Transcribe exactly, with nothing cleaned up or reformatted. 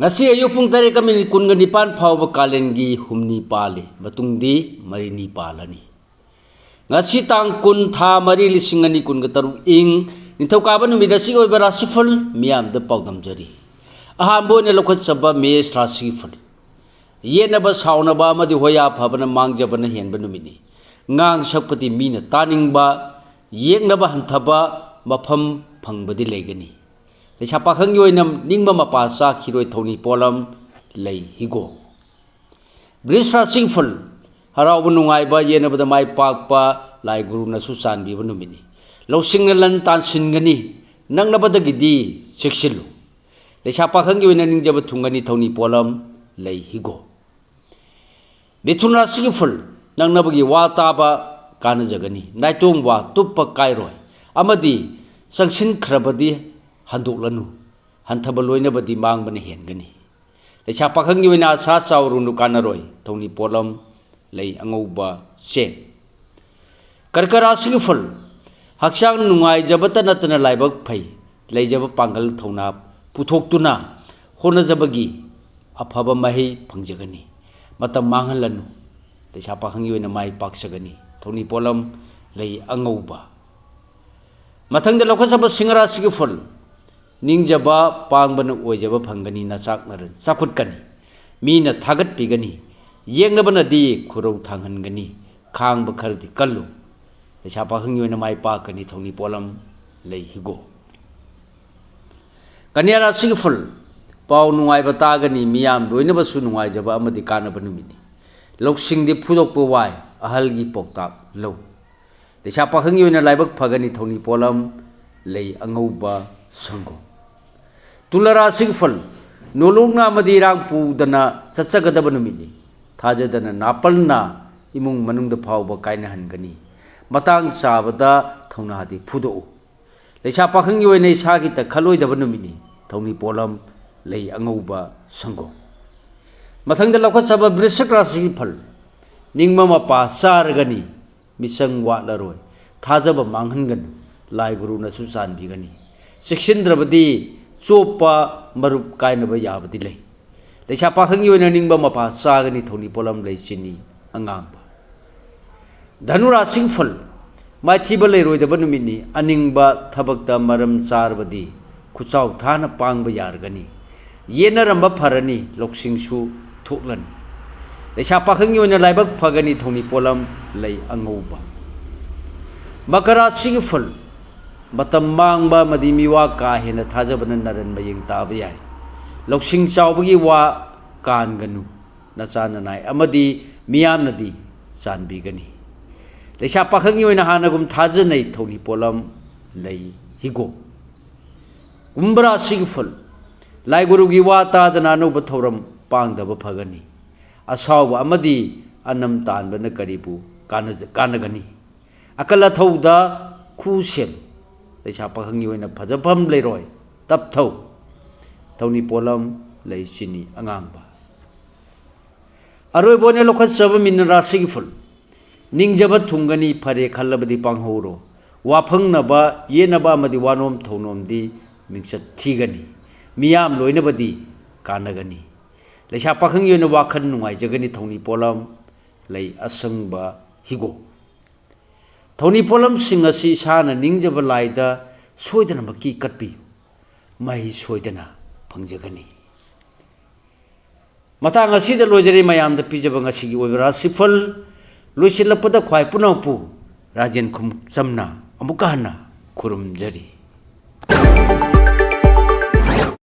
ꯉꯁꯤ ꯑꯌꯨꯛ ꯄꯨꯡ ꯇꯔꯦꯠꯀ ꯃꯤꯅꯤꯠ ꯀꯨꯟꯒ ꯅꯤꯄꯥꯟ ꯐꯥꯎꯕ ꯀꯥꯂꯦꯟꯒꯤ ꯍꯨꯝꯅꯤ ꯄꯥꯜꯂꯤ, ꯃꯇꯨꯡꯗꯤ ꯃꯔꯤꯅꯤ ꯄꯥꯜꯂꯅꯤ꯫ ꯉꯁꯤ ꯇꯥꯡ ꯀꯨꯟ, ꯊꯥ ꯃꯔꯤ, ꯂꯤꯁꯤꯡ ꯑꯅꯤ ꯀꯨꯟꯒ ꯇꯔꯨꯛ ꯏꯪ ꯅꯤꯡꯊꯧꯀꯥꯕ ꯅꯨꯃꯤꯠ ꯑꯁꯤꯒꯤ ꯑꯣꯏꯕ ꯔꯥꯁꯤꯐꯜ ꯃꯤꯌꯥꯝꯗ ꯄꯥꯎꯗꯝꯖꯔꯤ꯫ ꯑꯍꯥꯟꯕ ꯑꯣꯏꯅ ꯂꯧꯈꯠꯆꯕ ꯃꯦꯁ ꯔꯥꯁꯤꯒꯤ ꯐꯜ꯫ ꯌꯦꯠꯅꯕ ꯁꯥꯎꯅꯕ ꯑꯃꯗꯤ ꯍꯣꯌꯥ ꯐꯕꯅ ꯃꯥꯡꯖꯕꯅ ꯍꯦꯟꯕ ꯅꯨꯃꯤꯠꯅꯤ꯫ ꯉꯥꯡ ꯁꯛꯄꯗꯤ ꯃꯤꯅ ꯇꯥꯅꯤꯡꯕ, ꯌꯦꯛꯅꯕ ꯍꯟꯊꯕ ꯃꯐꯝ ꯐꯪꯕꯗꯤ ꯂꯩꯒꯅꯤ꯫ ꯂꯩꯁꯥ ꯄꯥꯈꯪꯒꯤ ꯑꯣꯏꯅ ꯅꯤꯡꯕ ꯃꯄꯥ ꯆꯥꯈꯤꯔꯣꯏ꯫ ꯊꯧꯅꯤ ꯄꯣꯠꯂꯝ ꯂꯩ ꯍꯤꯒꯣꯛ꯫ ꯕ꯭ꯔꯤꯖ ꯔꯥꯁꯤꯒꯤ ꯐꯜ꯫ ꯍꯔꯥꯎꯕ ꯅꯨꯡꯉꯥꯏꯕ, ꯌꯦꯟꯅꯕꯗ ꯃꯥꯏ ꯄꯥꯛꯄ, ꯂꯥꯏ ꯒꯨꯔꯨꯅꯁꯨ ꯆꯥꯟꯕꯤꯕ ꯅꯨꯃꯤꯠꯅꯤ꯫ ꯂꯧꯁꯤꯡꯅ ꯂꯟ ꯇꯥꯟꯁꯤꯟꯒꯅꯤ, ꯅꯛꯅꯕꯗꯒꯤꯗꯤ ꯆꯦꯛꯁꯤꯜꯂꯨ꯫ ꯂꯩꯁꯥ ꯄꯥꯈꯪꯒꯤ ꯑꯣꯏꯅ ꯅꯤꯡꯖꯕ ꯊꯨꯡꯒꯅꯤ꯫ ꯊꯧꯅꯤ ꯄꯣꯠꯂꯝ ꯂꯩ ꯍꯤꯒꯣꯛ꯫ ꯃꯤꯊꯨꯟ ꯔꯥꯁꯤꯒꯤ ꯐꯜ꯫ ꯅꯛꯅꯕꯒꯤ ꯋꯥ ꯇꯥꯕ ꯀꯥꯟꯅꯖꯒꯅꯤ꯫ ꯅꯥꯏꯇꯣꯝ ꯋꯥ ꯇꯨꯞꯄ ꯀꯥꯏꯔꯣꯏ ꯑꯃꯗꯤ ꯆꯪꯁꯤꯟꯈ꯭ꯔꯕꯗꯤ ꯍꯟꯗꯣꯛꯂꯅꯨ꯫ ꯍꯟꯊꯕ ꯂꯣꯏꯅꯕꯗꯤ ꯃꯥꯡꯕꯅ ꯍꯦꯟꯒꯅꯤ꯫ ꯂꯩꯁꯥ ꯄꯥꯈꯪꯒꯤ ꯑꯣꯏꯅ ꯑꯁꯥ ꯆꯥꯎꯔꯨꯅꯨ, ꯀꯥꯟꯅꯔꯣꯏ꯫ ꯊꯧꯅꯤ ꯄꯣꯠꯂꯝ ꯂꯩ ꯑꯉꯧꯕ, ꯆꯦꯡ꯫ ꯀꯔꯀ ꯔꯥꯁꯤꯒꯤ ꯐꯜ꯫ ꯍꯛꯆꯥꯡ ꯅꯨꯡꯉꯥꯏꯖꯕꯇ ꯅꯠꯇꯅ ꯂꯥꯏꯕꯛ ꯐꯩ꯫ ꯂꯩꯖꯕ ꯄꯥꯡꯒꯜ ꯊꯧꯅꯥ ꯄꯨꯊꯣꯛꯇꯨꯅ ꯍꯣꯠꯅꯖꯕꯒꯤ ꯑꯐꯕ ꯃꯍꯩ ꯐꯪꯖꯒꯅꯤ꯫ ꯃꯇꯝ ꯃꯥꯡꯍꯜꯂꯅꯨ꯫ ꯂꯩꯁꯥ ꯄꯥꯈꯪꯒꯤ ꯑꯣꯏꯅ ꯃꯥꯏ ꯄꯥꯛꯆꯒꯅꯤ꯫ ꯊꯧꯅꯤ ꯄꯣꯠꯂꯝ ꯂꯩ ꯑꯉꯧꯕ꯫ ꯃꯊꯪꯗ ꯂꯧꯈꯠꯆꯕ ꯁꯤꯡꯍ ꯔꯥꯁꯤꯒꯤ ꯐꯜ꯫ ꯅꯤꯡꯖꯕ ꯄꯥꯡꯕꯅ ꯑꯣꯏꯖꯕ ꯐꯪꯒꯅꯤ꯫ ꯅꯆꯥꯛꯅ ꯆꯥꯎꯈꯠꯀꯅꯤ꯫ ꯃꯤꯅ ꯊꯥꯒꯠꯄꯤꯒꯅꯤ꯫ ꯌꯦꯛꯅꯕꯅꯗꯤ ꯈꯨꯔꯧ ꯊꯥꯡꯍꯟꯒꯅꯤ꯫ ꯈꯥꯡꯕ ꯈꯔꯗꯤ ꯀꯜꯂꯨ꯫ ꯂꯩꯁꯥ ꯄꯥꯈꯪꯒꯤ ꯑꯣꯏꯅ ꯃꯥꯏ ꯄꯥꯛꯀꯅꯤ꯫ ꯊꯧꯅꯤ ꯄꯣꯠꯂꯝ ꯂꯩ ꯍꯤꯒꯣꯛ꯫ ꯀꯟꯌꯥ ꯔꯥꯁꯤꯒꯤ ꯐꯜ꯫ ꯄꯥꯎ ꯅꯨꯡꯉꯥꯏꯕ ꯇꯥꯒꯅꯤ꯫ ꯃꯤꯌꯥꯝ ꯂꯣꯏꯅꯕꯁꯨ ꯅꯨꯡꯉꯥꯏꯖꯕ ꯑꯃꯗꯤ ꯀꯥꯟꯅꯕ ꯅꯨꯃꯤꯠꯅꯤ꯫ ꯂꯧꯁꯤꯡꯗꯤ ꯐꯨꯗꯣꯛꯄ ꯋꯥꯏ꯫ ꯑꯍꯜꯒꯤ ꯄꯥꯎꯇꯥꯛ ꯂꯧ꯫ ꯂꯩꯁꯥ ꯄꯥꯈꯪꯒꯤ ꯑꯣꯏꯅ ꯂꯥꯏꯕꯛ ꯐꯒꯅꯤ꯫ ꯊꯧꯅꯤ ꯄꯣꯠꯂꯝ ꯂꯩ ꯑꯉꯧꯕ, ꯁꯪꯒꯣꯝ꯫ ꯇꯨꯂꯥ ꯔꯥꯁꯤꯒꯤ ꯐꯜ꯫ ꯅꯣꯂꯨꯛꯅ ꯑꯃꯗꯤ ꯏꯔꯥꯡ ꯄꯨꯗꯅ ꯆꯠꯆꯒꯗꯕ ꯅꯨꯃꯤꯠꯅꯤ꯫ ꯊꯥꯖꯗꯅ ꯅꯥꯄꯜꯅ ꯏꯃꯨꯡ ꯃꯅꯨꯡꯗ ꯐꯥꯎꯕ ꯀꯥꯏꯅꯍꯟꯒꯅꯤ꯫ ꯃꯇꯥꯡ ꯆꯥꯕꯗ ꯊꯧꯅꯥꯗꯤ ꯐꯨꯗꯣꯛꯎ꯫ ꯂꯩꯁꯥ ꯄꯥꯈꯪꯒꯤ ꯑꯣꯏꯅ ꯏꯁꯥꯒꯤꯇ ꯈꯜꯂꯣꯏꯗꯕ ꯅꯨꯃꯤꯠꯅꯤ꯫ ꯊꯧꯅꯤ ꯄꯣꯠꯂꯝ ꯂꯩ ꯑꯉꯧꯕ, ꯁꯪꯒꯣꯝ꯫ ꯃꯊꯪꯗ ꯂꯧꯈꯠꯆꯕ ꯕ꯭ꯔꯤꯁꯤꯛ ꯔꯥꯁꯤꯒꯤ ꯐꯜ꯫ ꯅꯤꯡꯕ ꯃꯄꯥ ꯆꯥꯔꯒꯅꯤ꯫ ꯃꯤꯆꯪ ꯋꯥꯠꯂꯔꯣꯏ꯫ ꯊꯥꯖꯕ ꯃꯥꯡꯍꯟꯒꯅꯨ꯫ ꯂꯥꯏ ꯒꯨꯔꯨꯅꯁꯨ ꯆꯥꯟꯕꯤꯒꯅꯤ꯫ ꯆꯦꯛꯁꯤꯟꯗ꯭ꯔꯕꯗꯤ ꯆꯣꯞꯄ, ꯃꯔꯨꯞ ꯀꯥꯏꯅꯕ ꯌꯥꯕꯗꯤ ꯂꯩ꯫ ꯂꯩꯁꯥ ꯄꯥꯈꯪꯒꯤ ꯑꯣꯏꯅ ꯅꯤꯡꯕ ꯃꯄꯥ ꯆꯥꯒꯅꯤ, ꯊꯧꯅꯤ ꯄꯣꯠꯂꯝ ꯂꯩ ꯆꯤꯅꯤ ꯑꯉꯥꯡꯕ꯫ ꯙꯅꯨ ꯔꯥꯁꯤꯒꯤ ꯐꯜ, ꯃꯥꯏꯊꯤꯕ ꯂꯩꯔꯣꯏꯗꯕ ꯅꯨꯃꯤꯠꯅꯤ꯫ ꯑꯅꯤꯡꯕ ꯊꯕꯛꯇ ꯃꯔꯝ ꯆꯥꯔꯕꯗꯤ ꯈꯨꯆꯥꯎ ꯊꯥꯅ ꯄꯥꯡꯕ ꯌꯥꯔꯒꯅꯤ꯫ ꯌꯦꯠꯅꯔꯝꯕ ꯐꯔꯅꯤ, ꯂꯧꯁꯤꯡꯁꯨ ꯊꯣꯛꯂꯅꯤ꯫ ꯂꯩꯁꯥ ꯄꯥꯈꯪꯒꯤ ꯑꯣꯏꯅ ꯂꯥꯏꯕꯛ ꯐꯒꯅꯤ, ꯊꯧꯅꯤ ꯄꯣꯠꯂꯝ ꯂꯩ ꯑꯉꯧꯕ꯫ ꯃꯀꯔꯥ ꯔꯥꯁꯤꯒꯤ ꯐꯜ, ꯃꯇꯝ ꯃꯥꯡꯕ ꯑꯃꯗꯤ ꯃꯤꯋꯥ ꯀꯥ ꯍꯦꯟꯅ ꯊꯥꯖꯕꯅ ꯅꯔꯟ ꯃꯌꯦꯡ ꯇꯥꯕ ꯌꯥꯏ꯫ ꯂꯧꯁꯤꯡ ꯆꯥꯎꯕꯒꯤ ꯋꯥ ꯀꯥꯟꯒꯅꯨ, ꯅꯆꯥ ꯅꯅꯥꯏ ꯑꯃꯗꯤ ꯃꯤꯌꯥꯝꯅꯗꯤ ꯆꯥꯟꯕꯤꯒꯅꯤ꯫ ꯂꯩꯁꯥ ꯄꯥꯈꯪꯒꯤ ꯑꯣꯏꯅ ꯍꯥꯟꯅꯒꯨꯝ ꯊꯥꯖꯅꯩ, ꯊꯧꯅꯤ ꯄꯣꯠꯂꯝ ꯂꯩ ꯍꯤꯒꯣꯛ꯫ ꯀꯨꯝꯚ ꯔꯥꯁꯤꯒꯤ ꯐꯜ, ꯂꯥꯏ ꯒꯨꯔꯨꯒꯤ ꯋꯥ ꯇꯥꯗꯅ ꯑꯅꯧꯕ ꯊꯧꯔꯝ ꯄꯥꯡꯗꯕ ꯐꯒꯅꯤ꯫ ꯑꯁꯥꯎꯕ ꯑꯃꯗꯤ ꯑꯅꯝ ꯇꯥꯟꯕꯅ ꯀꯔꯤꯕꯨ ꯀꯥꯟꯅꯖ-, ꯀꯥꯟꯅꯒꯅꯤ? ꯑꯀꯜ ꯑꯊꯧꯗ ꯈꯨꯁꯦꯝ, ꯂꯩꯁꯥ ꯄꯥꯈꯪꯒꯤ ꯑꯣꯏꯅ ꯐꯖꯐꯝ ꯂꯩꯔꯣꯏ, ꯇꯞꯊꯧ꯫ ꯊꯧꯅꯤ ꯄꯣꯠꯂꯝ ꯂꯩ ꯆꯤꯅꯤ ꯑꯉꯥꯡꯕ꯫ ꯑꯔꯣꯏꯕ ꯑꯣꯏꯅ ꯂꯧꯈꯠꯆꯕ ꯃꯤꯅ ꯔꯥꯁꯤꯒꯤ ꯐꯜ, ꯅꯤꯡꯖꯕ ꯊꯨꯡꯒꯅꯤ, ꯐꯔꯦ ꯈꯜꯂꯕꯗꯤ ꯄꯥꯡꯍꯧꯔꯣ꯫ ꯋꯥꯐꯪꯅꯕ, ꯌꯦꯠꯅꯕ ꯑꯃꯗꯤ ꯋꯥꯅꯣꯝ ꯊꯧꯅꯣꯝꯗꯤ ꯃꯤꯡꯆꯠ ꯊꯤꯒꯅꯤ꯫ ꯃꯤꯌꯥꯝ ꯂꯣꯏꯅꯕꯗꯤ ꯀꯥꯟꯅꯒꯅꯤ꯫ ꯂꯩꯁꯥ ꯄꯥꯈꯪꯒꯤ ꯑꯣꯏꯅ ꯋꯥꯈꯜ ꯅꯨꯡꯉꯥꯏꯖꯒꯅꯤ, ꯊꯧꯅꯤ ꯄꯣꯠꯂꯝ ꯂꯩ ꯑꯁꯪꯕ ꯍꯤꯒꯣꯛ꯫ ꯊꯧꯅꯤ ꯄꯣꯠꯂꯝꯁꯤꯡ ꯑꯁꯤ ꯏꯁꯥꯅ ꯅꯤꯡꯖꯕ ꯂꯥꯏꯗ ꯁꯣꯏꯗꯅꯃꯛꯀꯤ ꯀꯠꯄꯤꯌꯨ꯫ ꯃꯍꯩ ꯁꯣꯏꯗꯅ ꯐꯪꯖꯒꯅꯤ꯫ ꯃꯇꯥꯡ ꯑꯁꯤꯗ ꯂꯣꯏꯖꯔꯦ ꯃꯌꯥꯝꯗ ꯄꯤꯖꯕ ꯉꯁꯤꯒꯤ ꯑꯣꯏꯕ ꯔꯥꯁꯤꯐꯜ꯫ ꯂꯣꯏꯁꯤꯜꯂꯛꯄꯗ ꯈ꯭ꯋꯥꯏ ꯄꯨꯅꯧꯄꯨ ꯔꯥꯖꯦꯟ ꯈꯨꯝꯆꯝꯅ ꯑꯃꯨꯛꯀ ꯍꯟꯅ ꯈꯨꯔꯨꯝꯖꯔꯤ꯫